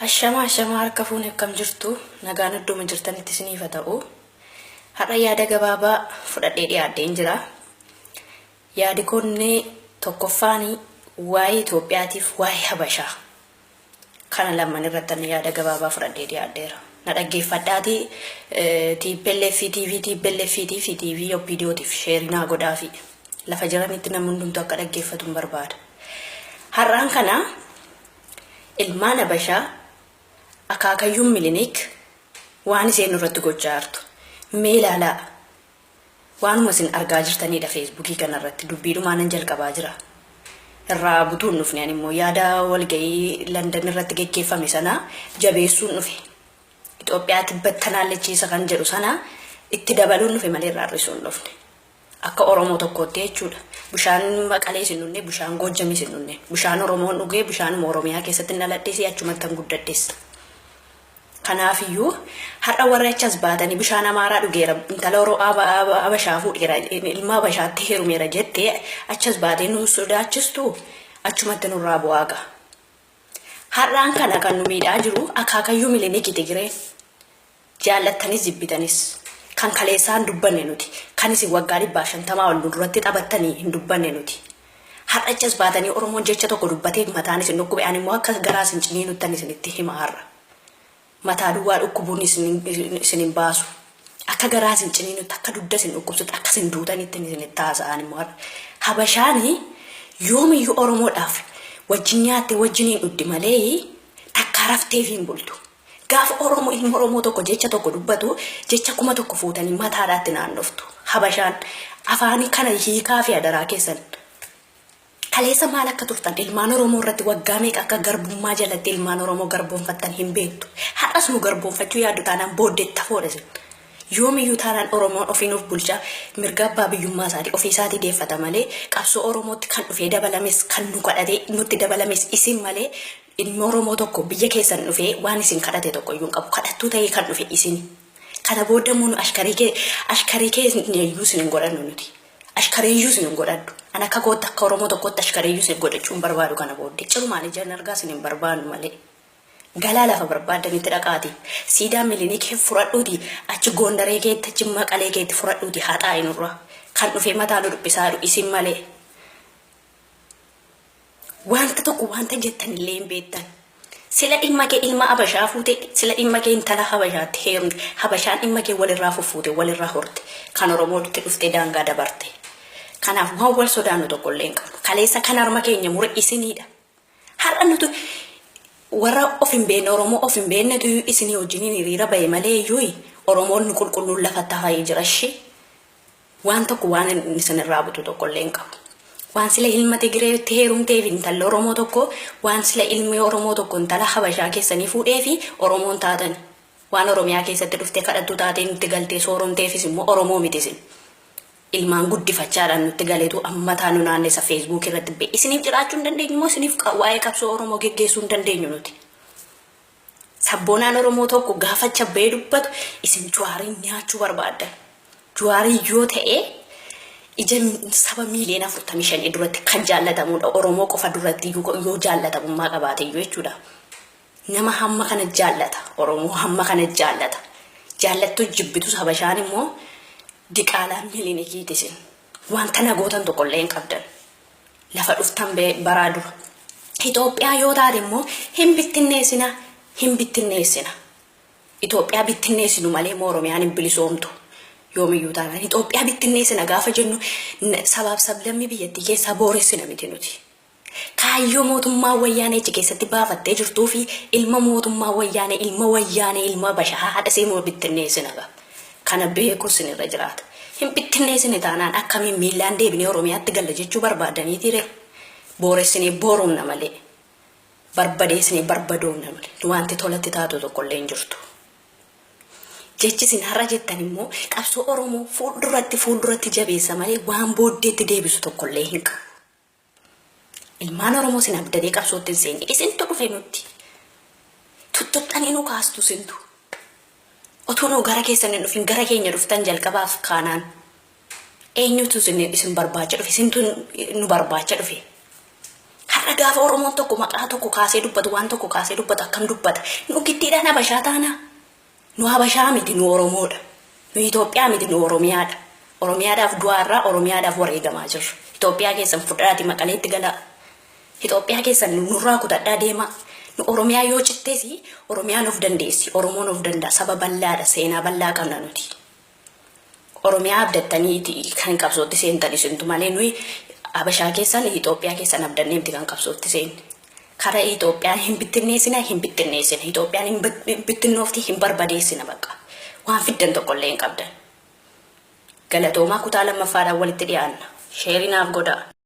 Ashama ashama harka fuune akkam jirtu nagaan idduma jirtanitti isiniif haa ta'u. Har'a yaada gabaabaa fudhadhee dhiyaadheen jira. Yaadi koonni tokkoffaan waa'ee Itoophiyaatiif waa'ee Habashaa. Kana lamman irratti ani yaada gabaabaa fudhadhee dhiyaadheera. Na dhaggeeffadhaatii TPLF TV TPLF fi TV OPDOtiif sheerii naa godhaafi. Lafa jiranitti namni hundumtuu akka dhaggeeffatu hin barbaada. Har'aan kana ilmaan Habashaa akaakayyuun Milinik waan isheen nurratti gochaa jirtu. Mee ilaalaa. Waanuma isin argaa jirtanidha feesbuukii kanarratti dubbiidhumaa nan jalqabaa jira. Irraa butuun dhufne ani immoo yaada walga'ii Landan irratti geggeeffame sana jabeessuun dhufe. Itoophiyaatti battanaallechiisa kan jedhu sana itti dabaluun dhufe malee irraa hir'isuun dhufne. Akka Oromoo tokkootti jechuudha. Bishaan Maqalees hin dhunne, bishaan Goojjamis hin dhunne. Bishaan Oromoon dhugee bishaanuma Oromiyaa keessatti hin dhaladhes achumatti kan guddadhes. Kanaafiyyuu har'a warri achi as baatanii bishaan Amaaraa dhugeera, intala Oro Habashaa fuudheera, ilma Habashaatti heerumeera jettee achi as baatee nu sodaachistu achumatti nurraa bu'aa ga'a. Har'aan kana kan nu miidhaa jiru akaakayyuu Milinikii Tigireen. Jaallattanis jibbitanis kan kaleessaa hin dubbanne nuti, kan isin waggaa 150 ol nu duratti taphattanii hin dubbanne nuti. Har'a achi as baatanii Oromoon jecha tokko dubbatee mataan isin dhukkube ani immoo akka garaa isin ciniinuttan isinitti hima har'a. Mataa duwwaa dhukkubuun isin isin hin baasu. Akka garaa isin ciniinutti akka dugda isin dhukkubsutti akka isin duutanitti isinitti haasa'an immoo har'a. Habashaani yoomiyyuu Oromoodhaaf wajjin nyaattee wajjin hin dhugdi malee takkaa rafteef hin bultu. Gaafa Oromoo ilmi Oromoo tokko jecha tokko dubbatu jecha 1000 fuutanii mataadhaatti naannoftu. Habashaan afaanii kana hiikaa fi adaraa keessan. Kaleessa maal akka turtan ilmaan Oromoo irratti waggaa meeqa akka garbummaa jalatti ilmaan Oromoo garboonfattan hin beektu. Har'as nu garboonfachuu yaaddu taanaan booddeetti hafoodha isin. Yoomiyyuu taanaan Oromoon ofiin of bulcha mirga abbaa biyyummaa isaatii ofii isaatii deeffata malee qabsoo Oromootti kan dhufee dabalames kan nu kadhatee nutti dabalames isin malee Ilmi Oromoo tokko biyya keessan dhufee waan isin kadhate tokko iyyuu hin qabu. Kadhattuu ta'ee kan dhufe isini. Kana booda immoo nu ashkarii kee ashkarii keenya iyyuu isin hin godhannu nuti. Ashkarii iyyuu isin hin godhadhu. An akka kootti akka Oromoo tokkotti ashkarii iyyuu isin godhachuu hin barbaadu kana booddee. Cirumaan ijaan argaa isin hin barbaannu malee. Galaa lafa barbaaddanitti dhaqaati. Siidaa Milinikee fudhadhuuti achi Goondaree keetti achi Maqalee keetti fudhadhuuti haxaa'i nurraa. Kan dhufee mataa nu dhuphisaa jiru isin malee. Wanta tokko wanta jettan illee hin beektan. Sila dhimma kee ilma Habashaa fuute, sila dhimma kee intala Habashaatti heerumte, Habashaan dhimma kee walirraa fuffuute, walirraa horte, kan Oromootti dhuftee daangaa dabarte. Kanaaf waan wal sodaannu tokko illee hin qabnu. Kaleessa kan harma keenya mure isiniidha. Har'a nuti warra of hin beekne Oromoo of hin beeknetu isinii wajjiniin hiriira bahe malee iyyuu Oromoon qulqulluun lafatti hafee jira ishee. Waan tokko waan inni isin irraa butu tokko illee hin qabu. Waan sila ilma Tigireetti heerumteef intalli Oromoo tokko waan sila ilmi Oromoo tokko intala Habashaa keessanii fuudheefi Oromoon taatani. Waan Oromiyaa keessatti dhuftee kadhattuu taatee nutti galtee sooromteefis immoo Oromoo miti isin. Ilmaan guddifachaadhaan nutti galeetu ammataa nu naannessa Facebook irratti ba'e. Isiniif jiraachuu hin dandeenyu moo isiniif waa'ee qabsoo Oromoo geggeessuu hin dandeenyu nuti. Sabboonaan Oromoo tokko gaafa chabba'ee dubbatu isin Juwaariin nyaachuu barbaaddan. Juwaarii yoo ta'e ija saba miiliyoona 45 duratti kan jaallatamuudha. Oromoo qofa duratti yoo jaallatamummaa qabaate iyyuu jechuudha. Nama hamma kana jaallata. Oromoo hamma kana jaallata. Jaallattuu jibbitus Habashaan immoo diqaalaa milinikiiti isin. Wanta nagootan tokkollee hin qabdan. Lafa dhuftan baraa dura. Itoophiyaa yoo taate immoo hin bittinneessina, hin bittinneessina. Itoophiyaa bittinneessinu malee immoo Oromiyaan hin bilisoomtu. Yoomiyyuu taanaan Itoophiyaa bittinneessina gaafa jennu sabaaf sablammii biyyattii keessaa booressina miti nuti. Kaayyoo mootummaa wayyaanee achi keessatti baafattee jirtuu fi ilma mootummaa wayyaanee ilma wayyaanee ilma bashaa haadha isee immoo bittinneessina gaa. Kana beeku isin irra jiraata. Hin bittinneessine taanaan akkamiin miillaan deebinee Oromiyaatti galla jechuu barbaadaniitii ree? Booressinee booromna malee. Barbadeessinee barbadoomna malee. Wanti tolatti taatu tokkollee hin jirtu. Jechi isin har'a jettan immoo qabsoo Oromoo fuulduratti fuulduratti jabeessa malee waan booddeetti deebisu tokkollee hin qabu. Ilmaan Oromoo isin abdatee qabsootti hin seenne. Isintu dhufe nutti. Tuttuqxanii nu kaastu isintu. Otuu nu gara keessan hin dhufin gara keenya dhuftan jalqabaaf kaanaan. Eenyutu isin barbaacha dhufe? Isintu nu barbaacha dhufe. Har'a gaafa Oromoon tokko maqaa tokko kaasee dubbatu, waan tokko kaasee dubbatu akkam dubbata? Nu giddiidhaan Habashaa taanaa? Nu Habashaa miti, nu Oromoodha. Nu Itoophiyaa miti, nu Oromiyaadha. Oromiyaadhaaf du'aarraa, Oromiyaadhaaf wareegamaa jirra. Itoophiyaa keessan fudhaati Maqaleetti galaa. Itoophiyaa keessan nurraa kutadhaa deemaa. Nu Oromiyaa yoo cittees Oromiyaan of dandeessi. Oromoon of danda'a. Saba bal'aadha. Seenaa bal'aa qabna nuti. Oromiyaa abdattaniiti kan qabsootti seentan isintu malee nuyi Habashaa keessan Itoophiyaa keessan abdannee miti kan qabsootti seenne. Kara Itoophiyaan hin bittinneessina hin bittinneessina. Itoophiyaan hin bittinnoofti hin barbadeessina bakka. Waan fiddan tokkollee hin qabdan. Galatoomaa kutaa lammaffaadhaan walitti dhiyaanna. Sheerii naaf godhaa.